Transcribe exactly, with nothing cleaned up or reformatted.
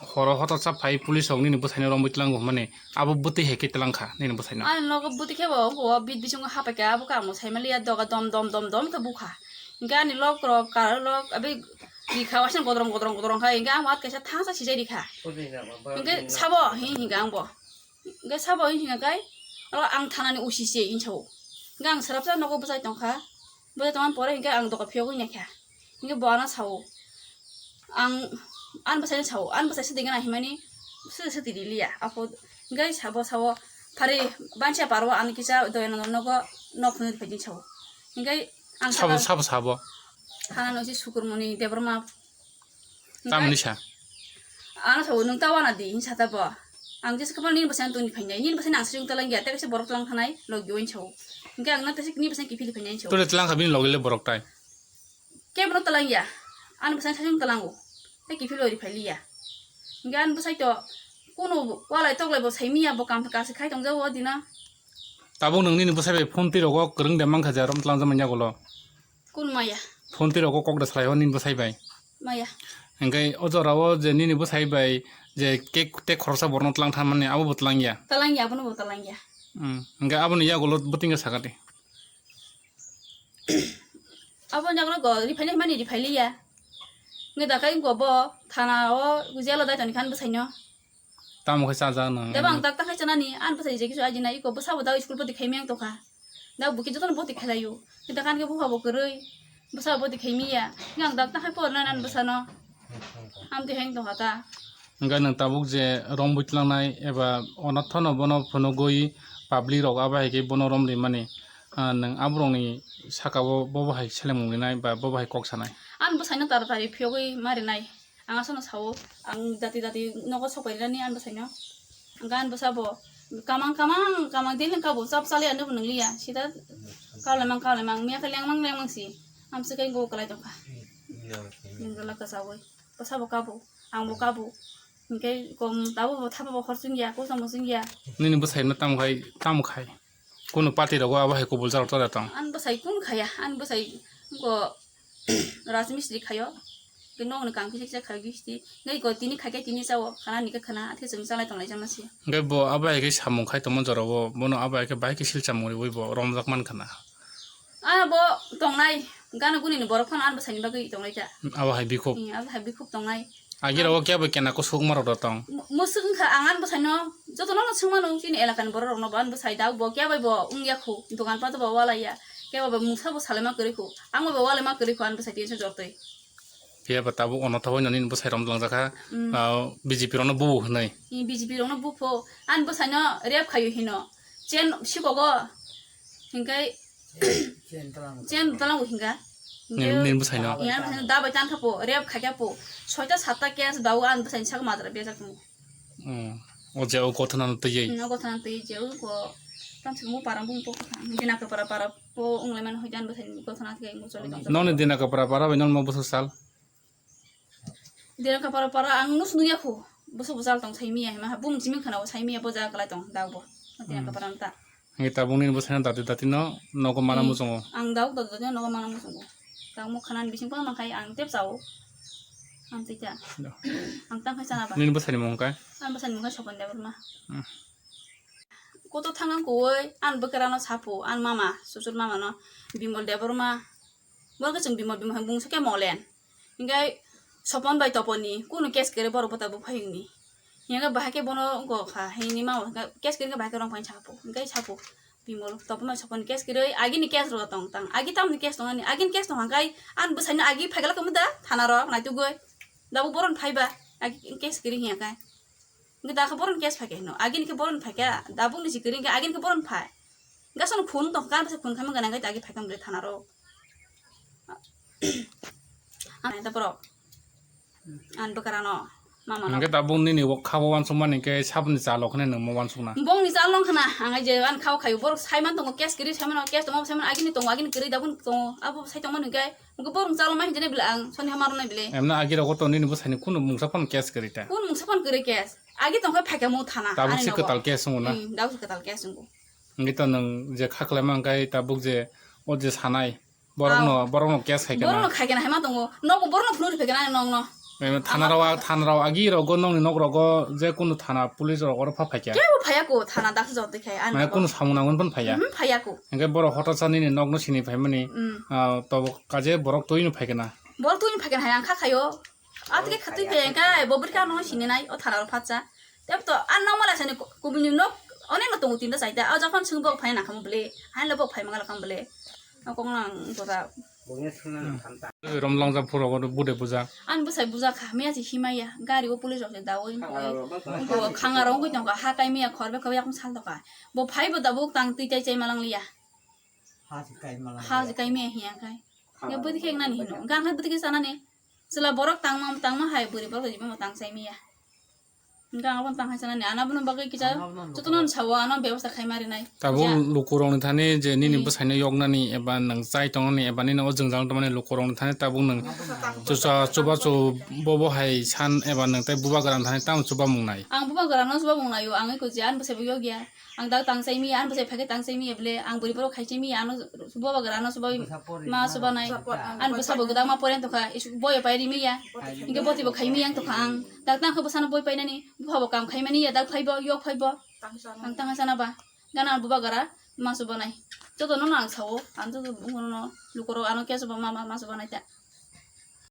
Horo hotorsa phai police rok nini bwsaino romwi tlango hwnmani abo bwtwi hai khe tlang kha nini bwsaino. Ani nogo bwtwi khe bo ungko o bit bisingo hapai kha, abo khe ang bo sai manliya, doga dom dom dom dom khe bukha. Hinkhe ani lok rok kar lok abe ri kha, waisa godrong godrong godrong kha, hinkhe ang bo at kaisa thangsa sijai ri kha. Hinkhe sabo hin hinkhe ang bo. Hinkhe sabo hin hinkhe kai, o ang thanani O C se hin sao. Hinkhe ang swrapsa nogo bwsai tong kha. Bwsai tongmani pore hinkhe ang doga phiyogwi naikha. Hinkhe bo ano sao. Ang, ani bwsaino sao. Ani bwsai swtwi gana himani swtwi swtwi riliya. Apo hinkhe sabo sao. Phari bansa paro ani kisa Doyananda nogo nok phunwi phai sao. Hinkhe ang sabo, sabo, sabo. Thanani O C Sukurmoni Debbarma. Tamni sa? Ano sao, nwng ta wana di, hinsa ta bo. Ang jesa kapal nini bwsai tongni phainai. Nini bwsai nang siyung talang ya, tei kaisa borok talang thanai, logi oin sao. Hinkhe ang na tei nini bwsai kiphil phainai sao. Tole talang kha bini logi le borok tai. Kebo no talang ya. Ani bwsai siyung talango. Tei kiphil ori phai liya. Hinkhe ani bwsai to kuno walai toklai bo sai miya, bo kam kasi khai tong jao dina. Tabuk nwng nini bwsai bai phone twi rogo kwrwng de mankha je rom talang jama yagulo. Kun maya? Phone twi rogo kok da salai o nini bwsai bai. Maya. Hinkhe o jora o je nini bwsai bai je cake tei khoroksa borno tlang thanmani abo bo tlang ya. Talang ya, abono bo talang ya. Hmm. Hinkhe aboni yagulo bwtwingo sakati. Abo yagulo go riphai mani riphai liya. Nge dakai go bo thana o jail o dai toni khan bwsaino. Tamo khe chajak nang. Tebo ang dakta khai chanani, ani bwsai je kisu ajina, iko bwsabo da school poti khaimiyang tokha. Da buki jotono poti khailaio. Kita kan khe bupha bo kwrwi. Bwsabo poti khaimiya. Nang dakta khai porna nan bwsano. Amti heng tokha ta. Hingkhe nwng tabuk je rom bwtlangnai eba onathono bono phunugwi public rok abo hai khe bono rom rimani. Ah, nwng aborokni saka o bo bahai selemung rinai ba bo bahai kok sanai. Ani bwsaino tara tari phiyogwi ma rinai. Ang aswkno sao, ang dati dati nogo sokpairirani ani bwsaino. Hwnkhe ani bwsa bo kamang kamang kamang daily kabo chap chali ani bo nwngliya. Sida kalaimang kalaimang miya khe lengmang lengmang si. Amswk khe go kwlai tongkha. Nwnglak kwchaui. Bwsa bo kabo, ang bo kabo. Hinkhe kom tabo bo thapa bo hor chwngya, kosom bo chwngya. Nini bwsaino tamo khai, tamo khai? Kunu party rogo abo hai kubul jaro tora tong. Ani bwsai kun khaya, ani bwsai go rajmistri khayo. Ke nokni kang kisa kisa khayo gisti. Ngai go tini khaikhe tini chao, khana ni khe khana, athe chwng chalai tonglai jama se. Ngai bo abo hai khe samung khai tongma jora bo, bono abo hai khe bai khe sil chamung riwi bo romjak man khana. Ah, bo tongnai, gana guni ni borok phano ani bwsai ni bagwi tongnai ta. Abo hai bikhuk. Hmm, abo hai bikhuk tongnai. Agi rogo kebo kena kusuk ma rok da tong. Mu-, musuk wngkha ang ani bwsaino, jotono no swngmano chini elakani borok rokno bo ani bwsai da bo kebo bo wngya khu, dogan pato bo walai ya, kebo bo mungsa bo salaima kwrwi khu, ang bo walai ma kwrwi khu ani bwsai tension jortwi. Phiya ba tabuk ono thawi no nini bwsai rom langjak kha, mm, ah, B J P rokno bubu hwnwi. Ni B J P rokno bupho, ani bwsaino rep khayo hino, chen sikogo, hinkai Chen talang bo hinga. Nini, nini bwsaino? Iya, bwsaino da bai tan khapo, rep khaikha po. Soita satta case dawo an bwsaini saka madra bejak mo. Hmm. O je o gothana no twiwi. No gothana twiwi je o ko. Tam se mo parang bung po kha. Dina ka para para po ungle man hoidan bwsaini gothana twiwi mo choli. Noni dina ka para para bai non mo bwswk sal. Dera kapara para ang nus nuya khu. Boso bojal tong sai miya hima bung chiming khana sai miya boja kalai tong dau bo. Dera kapara ta. Ngi tabung nini bwsai no dati dati no nogo mana muchungo. Ang dau dati dati no nogo mana muchungo. Tang mo khana ni bising pa ma khai ang tep sao. Ang tei ta. Ang tang khai sana ba. Nini bwsai ni mung kai? Ang bwsai ni mung kai Sopon Debbarma. Koto thangang kuwi an bwkrano sapu an mama susur mama no Bimol Debbarma. Borok chwng Bimol Bimol bung sukhe molen. Hinkhe Sopon bai Toponni kunu case kwrwi borok bwta buphai wngni. Hinkhe bahai khe bono wngkha hini mao hinkhe case kwrwi hinkhe bahai khe rong phaini sapu. Hinkhe sapu Bimol Topon bai Soponni case kwrwi agini case rok tong tang. Agi tamni case tong ani agini case tong hangkai an bwsaino agi phaikala kamo da thana rok naitugwi. Dabu boron phaiba agi case kwrwi hinkhe. Hinkhe da khe boron case phaikhe hino. Agini khe boron phaikhe dabungni si kwrwi hinkhe agini khe boron phai. Gasono khun tong kan bwsa khun khamang gana gai agi phaikhe mle thana rok. Ang da borok. An bwkarano mama no. Hinkhe tabuk nini o khabo wansukmani hinkhe saboni chalo khne nwng mo wansukna. Bongni chalo wngkhana ang je an khao khayo borok saiman tongo case kwrwi saiman case tongo saiman agini tongo agini kwrwi dabun tongo abo sai tongmani hinkhe hinkhe borok chalo ma hinjani bile ang soni hamaro nai bile. Emna agi rogo to nini bwsani kunu mungsa phano case kwrwi ta. Kunu mungsa phano kwrwi case agi tongkhe phaikhe mo thana. Tabuk ani se nogo. Kwtal case wngo na. Hmm, tabuk se kwtal case wngo. Hinkhe to nwng je kha khlaima hinkhe tabuk je o je sanai borokno, ah, borokno case khai khe borokno na. Khai khe na haima tongo. Nokbo borokno phunuk rikha khe na nokno. Thana rok, thana rok agi rogo nokni nok rogo je kunu thana police rok oro pha phaikya. Kebo phaiya ko thana daksa jot dikhai ani. Mane kunu samung nangmani phano phaiya. Mhm, phaiya ko. Hingke borok hotosa nini nokno sini phaimani. Mm. Ah, tobo kaje borok twi no phaikana. Borok twi no phaikana hai ang kha khayo. Atike khatwi phai ang kai bo bwrwi kha no sini nai o thana rok phatsa. Tep to an nokmala sani kubuni nok onek no tongo tinta chaita. O jokhon sung bok phai nang khamu ble. Hai lo bok phai mangala kham ble. Nokong lang goda. Rom long jang phuro godo bude buja. An bwsai buja kha, miya se himaya, gari o police rok se dawi. Khanga rok wngkha. Khanga rok wngkha tongkha, ha kai miya khorbe khorbe yakung sal tongkha. Bo phai bo dabuk tang twi tai chai malang liya. Ha se kai malang liya. Ha se kai miya hiya khai. Khanga rok. Bwdikhe nani hino. Gan khai bwdikhe sanani. Chwla borok tangma, tangma hai bwrwi borok jibo tang chai miya. Hingke ang abono tang hai sanani, ano abono bagwi kisa jotono sao, ano bebosta khai ma rinai. Tabuk lukurokni thani je nini bwsaino yoknani eba nwng chai tongnani eba nini o jwngjal tongmani lukurokni thani tabuk nwng chusa chubachu bobo hai san eba nwng tei bubagrani thani tamo chubamung nai? Ang bubagrano chubamung naio, ang eko je ani bwsaibo yokya. Ang dak tang chai miya, ani bwsai phaikhe tang chai miya bwle, ang bwrwi borok khai chai miya, ano bubagrano chubai ma chubanai. Ani bwsabo gwdang ma poren tongkha, boyo pai ri miya. Hingke boti bo khai miya ang tongkha ang. Dak tang khe bwsano boi painani. Buphabo kam khaimani ya, dak phaibo, yok phaibo. Ang tang sana ba. Gana bubagra ma chubanai. Jotono no ang sao, ang joto bubagrano lukurok ano kya chuba ma, ma, ma chubanai ta.